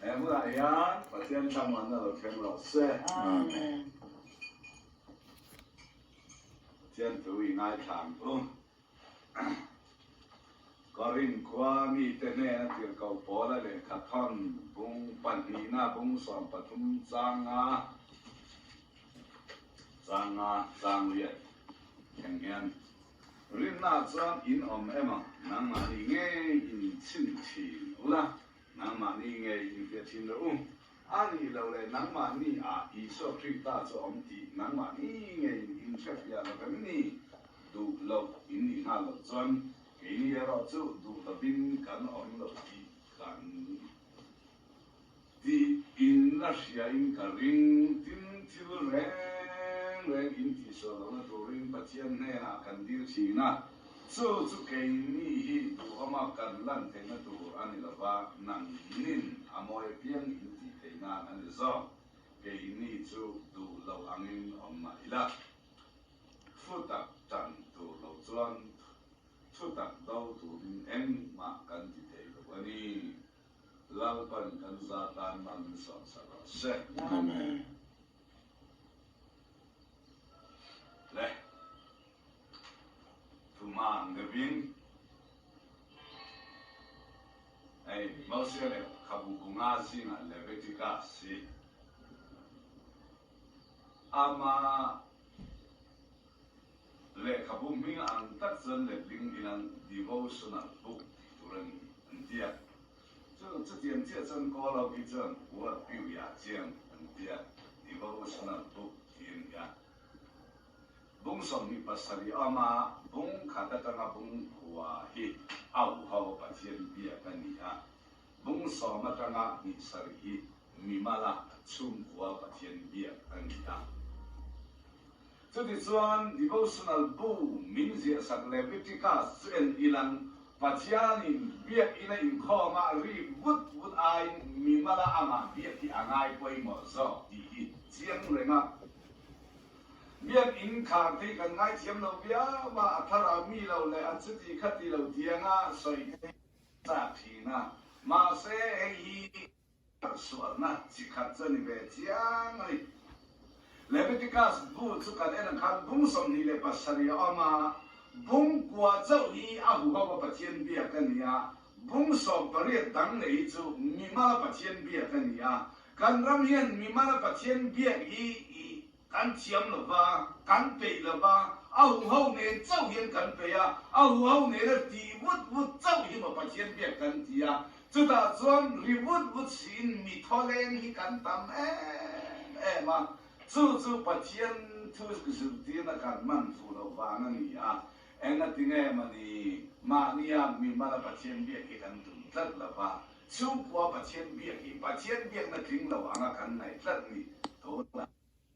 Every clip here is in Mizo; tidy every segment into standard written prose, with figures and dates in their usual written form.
He hmunah hian Pathian thlamuanna lo thleng rawh se. Amen. Pathian thu i ngaithla ang u. Korin khua mite hnena tirhkoh Paula lehkha thawn bung pahnihna bung 13 changa changa changliat thleng hian rinna chuan in awm emaw nangmahni ngei in chhin thin ula, nangmahni ngei in fiah thin rawh u. A nih loh leh nangmahni ah Isua Krista chu awm tih nangmahni ngei in hrefiah lo vem ni? Duh loh in nih nghal loh chuan keini erawh chu duh lovin kan awm lo tih kan tih in la hria in ka ring. Tin, thil reng reng in tihsual lohna turin Pathian hnenah kan dil thin a, chu chu keini hi duhawma kan lan theihna tur a ni lova, nangnin a mawi apiang in tih theih nan a ni zawk. Keini chu duh loh angin awm mah ila. Thu tak tan tur lo chuan thu tak do turin engmah kan ti thei lo a ni. Lalpan kan za tan mal min sawmsak rawh se. Amen. Le thuma ang deuhin hei Mosia leh Khabu bunga zingah Leviticus hi Ama lehkhabu hming ang tak chuan letling ilang devotional book tih tur a ni an ti a. Chu chutiang chiah chuan Kawlo hi chuan World View ya chiang an ti a, devotional book tih a ni a. Bung 27 awma bung khat atanga bung khua hi a huho Pathian biak a ni a. Bung sawm atanga hnih sarih hi mimala chhungkua Pathian biak a ni a. Chutichuan devotional bu min ziahsak Leviticus chu en ilang Pathianin biak ina inkhawma rik vut vut aiin mimala amah biak hi a ngai pawimawh zawk tih hi chiang reng a. Biak in khar te hi kan ngaithiam lo viau a, a thlarau mi lo leh a chuti khati lo tianga sawi te hi chak thin a, mahse hei hi sualna chi khat chu a ni ve chiang a ni. Leviticus bu chu kan en ang khan bung 27 a awm a, bung kua chauh hi a huho a Pathian biak a ni a, bung 18 dang leh hi chu mimala Pathian biak a ni a. Kan ram hian mimala Pathian biak hi i Kan thiam lo va, kan peih lo va, a huho nen chauh hian kan peih a, a huho nena tih vut vut chauh hi maw Pathian biak kan ti a, chutah chuan ri vut vut siin mi thawleng hi kan tam em em a, chu chu Pathian thu zirtirna kan man fuh loh vang a ni a, engati nge mawni mahnia mimala Pathian biak hi kan tum tlat lo va, chhungkua Pathian biak hi Pathian biakna tling lo anga kan ngaih tlat ni tunah.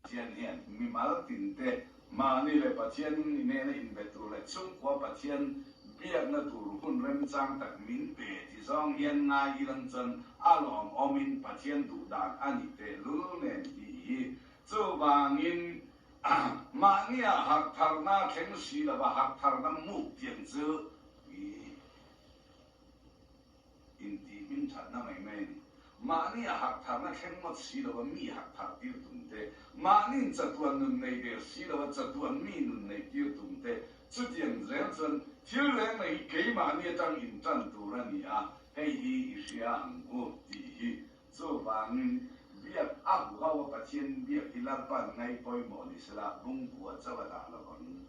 Pathian hian mimal tinte mahni leh Pathian nena inbe tur leh chhungkua Pathian biakna tur hun remchang tak min pe ti zawng hian ngai ilang chuan a lawmawmin Pathian duh dan a ni tehlul nen tih hi chuvangin mahnia harhtharna thleng si lova harhtharna muk tiang chu i Intih hmingthatna mai mai a ni. Mahni a harhtharna thleng ngawt si lova mi harhthar tir tum te, mahni'n chatuan nun nei der si lova chatuan mi nun nei tir tum te, chutiang zel chuan thil reng mai hi keimahni atang intan tur a ni a, hei hi i hria ang u tih hi chuvangin biak a huho a Pathian biak hi Lalpa'n ngai pawimawh ni sela bungkua chauh a dah lo ang.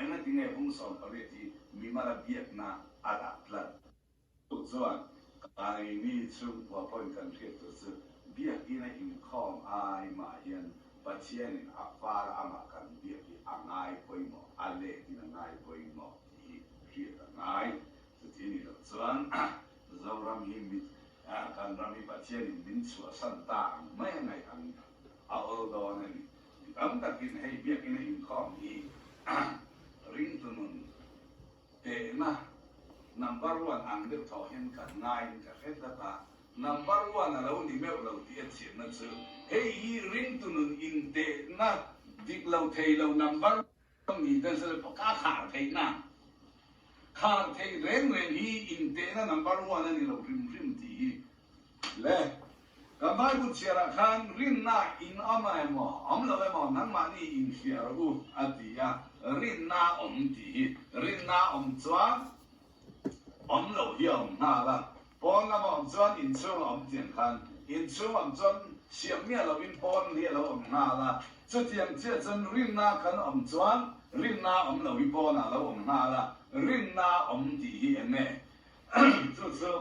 Engati nge bung 18 hi mimala biakna a dah tlat? Chu chuan keini chhungkua pawhin kan hriat tur chu biakina inkhawm ai mah hian Pathianin a far amah kan biak hi a ngai pawimawh, a letin a ngai pawimawh tih hi hriat a ngai. Chuti nih loh chuan Zoram hi mit kan ram hi Pathianin min chhuahsan ta ang mai a ngaih ang a awl dawn a ni. Mi tam takin hei biakina inkhawm hi ringtu nun tehna number one ang deuh thawh hian kan ngaiin ka hre tlat a, number one a lo ni meuh lo tih a chianna chu hei hi ringtu nun intehna dik lo thei lo number one ni te chu ka khar theihna khar theih reng reng hi intehna number one a ni lo hrim hrim tih hi. Le, kan Bible chhiarah khan rinna in awm emaw, awm lo emaw nangmahni inhria rawh u a ti a, rinna awm tih hi rinna awm chuan awm loh hi a awm nghal a, pawn lama awm chuan inchhung a awm tiang khan inchhung awm chuan siam miah lovin pawn hi a lo awm nghal a, chutiang chiah chuan rinna kan awm chuan rinna awm lo hi pawnah a lo awm nghal a, rinna awm tih hi eng nge? Chu chu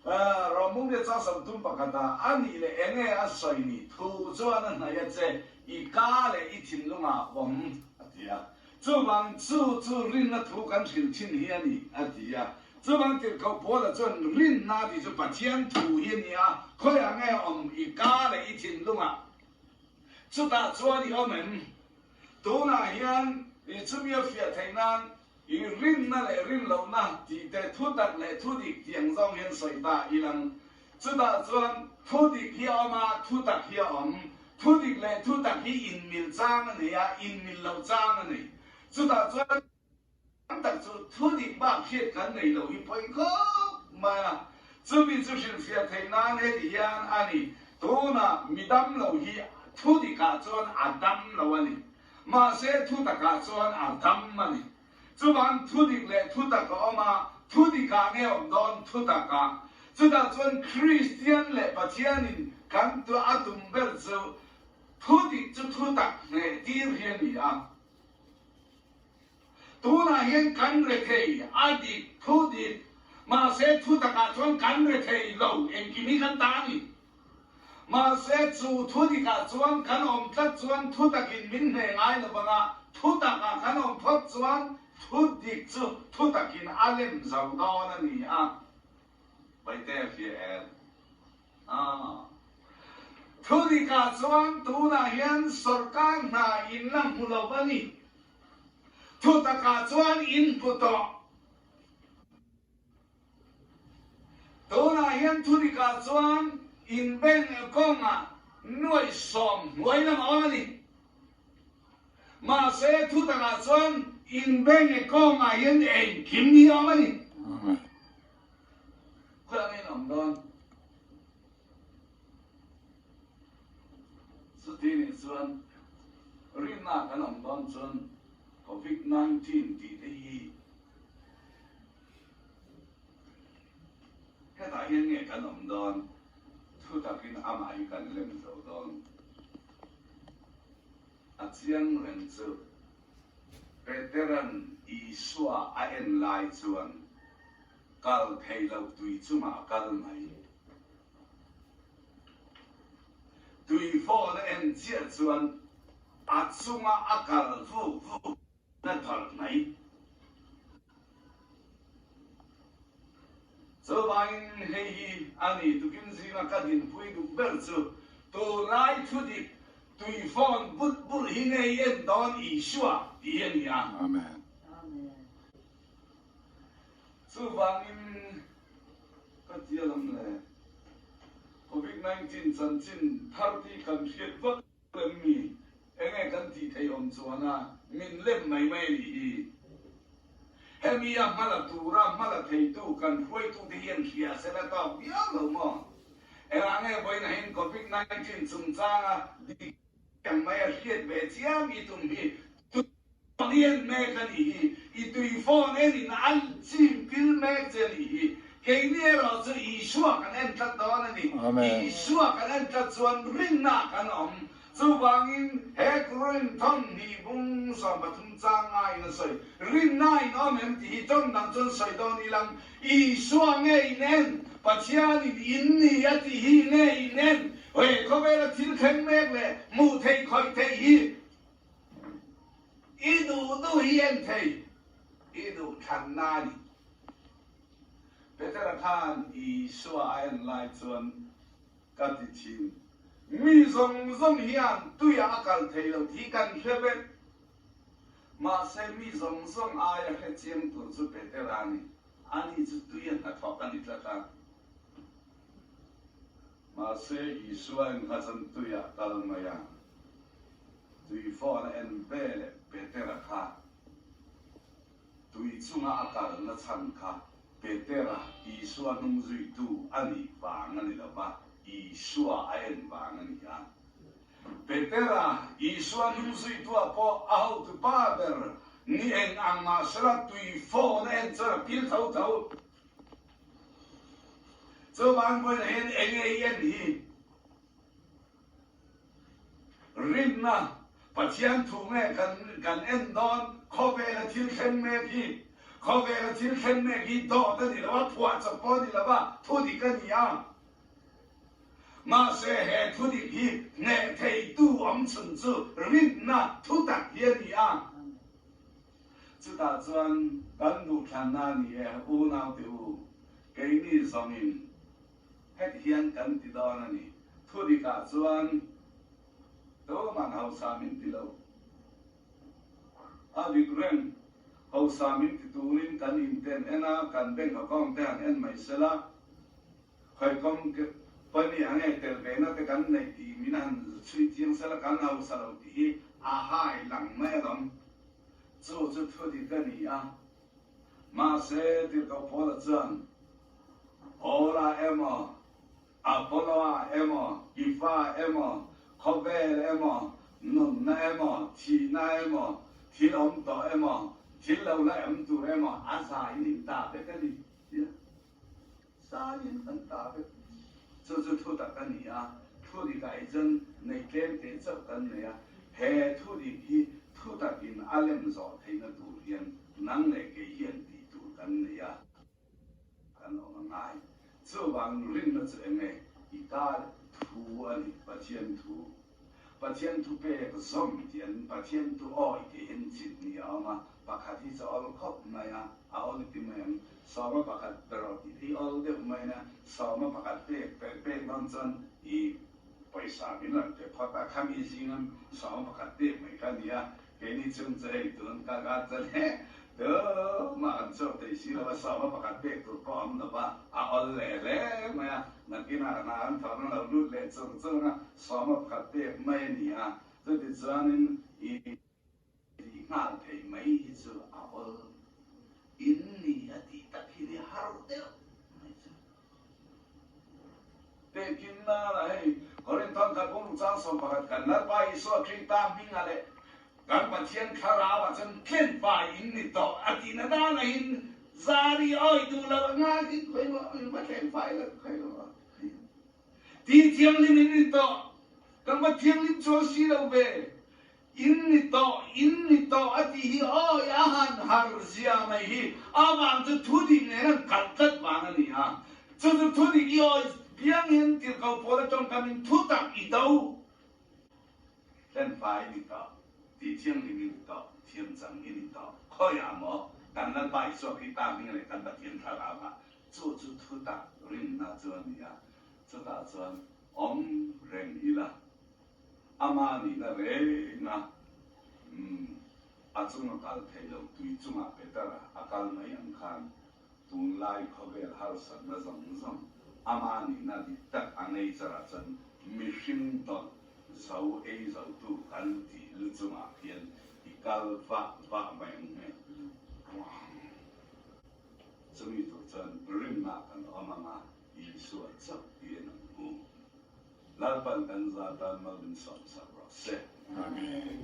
Romungria chang 30 pakhata a nih leh eng nge a sawi ni thu chuan a hnaih a che, i ka leh i thinlungah awm a ti a. Chuvang chu chu rinna thu kan hrilh thin hi a ni, a ti a. Chuvang tirhkoh Paula chuan rinna tih chu Pathian thu hi a ni a, khawiah nge awm i ka leh i thinlungah? Chutah chuan i awm em? Tunah hian i chumi a fiah theih nan i rinna leh rinlohna tih te thutak leh thudik tih ang zawng hian sawi ta i lang. Chutah chuan thudik hi a awm a, thutak hi a awm. Thudik leh thutak hi inmil chang a nei a, inmil loh chang a nei. Chutah chuan tam tak chu thudik bak hriat kan nei loh hi pawi khawp mai a. Chumi chu hrilhfiah theih nan heti hian a ni, tunah mi dam lo hi thudikah chuan a dam lo a ni. Mahse thutakah chuan a dam a ni. Chuvang thudik leh thutak a awm a, thudikah nge awm dawn thutakah. Chutah chuan Kristian leh Pathianin kan a tum ber chu thudik chu thutak hneh tir hi a ni a. Tunah hian kan rethei a dik thudik, mahse thutakah chuan kan rethei lo, engkim hi kan ta a ni. Mahse, chu thu dikah chuan kan awm tlat chuan thu takin min hneh ngai lo vang a, thu takah kan awm phawt chuan thu dik chu thu takin a lem zo dawn a ni a. Vaite hria el. Aw. Thu dikah chuan tunah hian sorkar hna in la hmu lo a ni. Thu takah chuan in hmu tawh. Tunah hian thudikah chuan in bank kawngah nuaih 10 hnuai lam a awm a ni. Mahse thutakah chuan in bank kawngah hian engkim hi a awm a ni. Khawiah nge in awm dawn? Chuti nih chuan rinna kan awm dawn chuan Covid 19 tih te hi Hetah hian nge kan awm dawn? Thu takin amah hi kan lem zo dawn. A chiang reng chu Petera'n Isua a en lai chuan kal thei loh tui chungah a kal mai. Tui fawn a en chiah chuan a chunga a kal vuk vuk. Na tawlh mai. Chuvangin hei hi a ni tukin zinga ka dinpui duh ber chu tunlai thudik tui phone but bur hi ngei en dawn Isua tih hi a ni a. Amen. Chuvangin ka tia lam le Covid 19 chanchin thar tih kan hriat vak Lem mi, enge kan tih theih awm chuan a min lem mai mai a nih hi. Hemi a hmala tura hmala theitu kan hruaitute hian hria se la tawk viau lo maw? Engah nge vawiin ahin Covid 19 chungchanga dik ang mai a hriat ve chiam i tum hi tui en mek a nih hi, i tui phone enin a chim pil mek che a nih hi. Keini erawh chu Isua kan en tlat dawn a ni. Isua kan en tlat chuan rinna kan awm. Chuvangin he Korin thawmhnih bung 13 chang ngaiin a sawi, Rinna in awm em tih hi tawng dang chuan sawi dawn ilang, Isua nge in en, Pathianin in ni a tih hi nge in en, he khawvela thil thleng mek leh hmuh theih khawih theih hi I duh duh hi en thei, i duh thlanna a ni. Petera khan Isua a en lai chuan ka ti thin, Mi zawng zawng hian tuiah a kal thei lo tih kan hre vek. Mahse mi zawng zawng aia hre chiang tur chu Petera a ni. Ani chu tuia hnathawk a ni tlat a. Mahse Isua in kha chuan tuiah kal mai a. Tui phone a en ve leh Petera kha tui chunga a kalna chhan kha Petera Isua hnung zuitu a nih vang a ni lo va. Isua a en vang a ni a. Petera, Isua hnungzuitua pawh a hotu pa ber ni eng ang mahsela tui phone a en chuan a pil tho tho. Chuvang pawhin hian eng nge i en hi? Rinna, Pathian thu nge kan kan en dawn? Khawvela thil thleng mek hi, khawvela thil thleng mek hi dawt a ni lo a, phuahchawp pawh a ni lo a, thu dik a ni a. Mahse he thu dik hi hneh theitu awm chhun chu rinna thu tak hi a ni a. Chutah chuan kan duhthlanna a ni e, unaute u, keini zawngin heti hian kan ti dawn a ni. Thudikah chuan tuman hausa min ti lo. A dik reng, hausa min ti turin kan inten en a, kan bank account te han en mai sela, Khawikom pahnih a nge tel ve na te kan neih tih min han chhui chiang sela kan hausa lo tih hi a hai lang mai alawm. Chu chu thu dik a ni a. Mahse Tirhkoh Paula chuan Paula emaw, Apolloa emaw, Kefa emaw, khawvel emaw, nunna emaw, thihna emaw, thil awm tawh emaw, thil lo la awm tur emaw a zaiin in ta vek a ni tia. Saiin kan ta vek. Chu chu thu tak a ni a, thu dik ah hi chuan nei tlem te chauh kan nei a, he thu dik hi thu takin a lem zawh theihna tur hian nang leh kei hian tih tur kan nei a, kan awm a ngai. Chuvang rinna chu eng nge? I ta thu a ni, Pathian thu. Pathian thu pek zawm tih an Pathian thu awi tih hian chit ni a awm a, pakhat hi chu a awl khawp mai a, a awl ti mai ang. Sawma pakhat pe rawh tih hi awl deuh mai na, sawma pakhat pek pek pek dawn chuan i pawisa min rawn pe phawt a, khami zinga sawma pakhat pek mai kha a ni a, Keini chung chu hei tun ka ka chuan he tumah kan chhuak thei si lo a, sawma pakhat pek tur pawh a awm lo va, a awl leh hle mai a, nakinah hna an thawhna lo lut leh chung chung a, sawma pakhat pek mai a ni a, chuti chuanin i tih nghal thei mai hi chu a awl in ni a tih tak hi ni har deuh mai chu. Tehkin nana hei Korinthon khat bawng chang 11 kan Lalpa Isua Krista hminga leh kan Pathian thlarau ah chuan tlen fai in ni tawh a tihna dana in zari awi duh lo a ngakin khawi maw in va tlen fai lo khawi lo a ti thianghlim in ni tawh kan va thianghlim chuang si lo ve In ni tawh, in ni tawh a tih hi awi a han har zia mai hi avang chu thu dik nen an kalh tlat vang a ni a. Chu chu thu dik i awi piang hian tirhkoh pawl atawngkam in thu tak i do hlenfai i ni tawh, tih thianghlim i ni tawh, thiam chang i ni tawh. Khawiah maw kan Lalpa Isua Krista hming leh kan Pathian thlarau ah chu chu thu tak rinna chu a ni a. Chutah chuan awm reng ila. Ama nihna reng a, umm, a chunga kal thei lo tui chungah Petera a kal mai ang khan tunlai khawvel harsatna zawng zawng ama nihna dik tak a ngei charah chuan mihring dawlh zo ei zotu kan tih lu chungah hian i kal vah vah mai ang nge? Chumi tur chuan rinna kan awm ang a, Isua chauh hi en ang u. Lalpan kan za tan mal min sawmsak rawh se. Amen.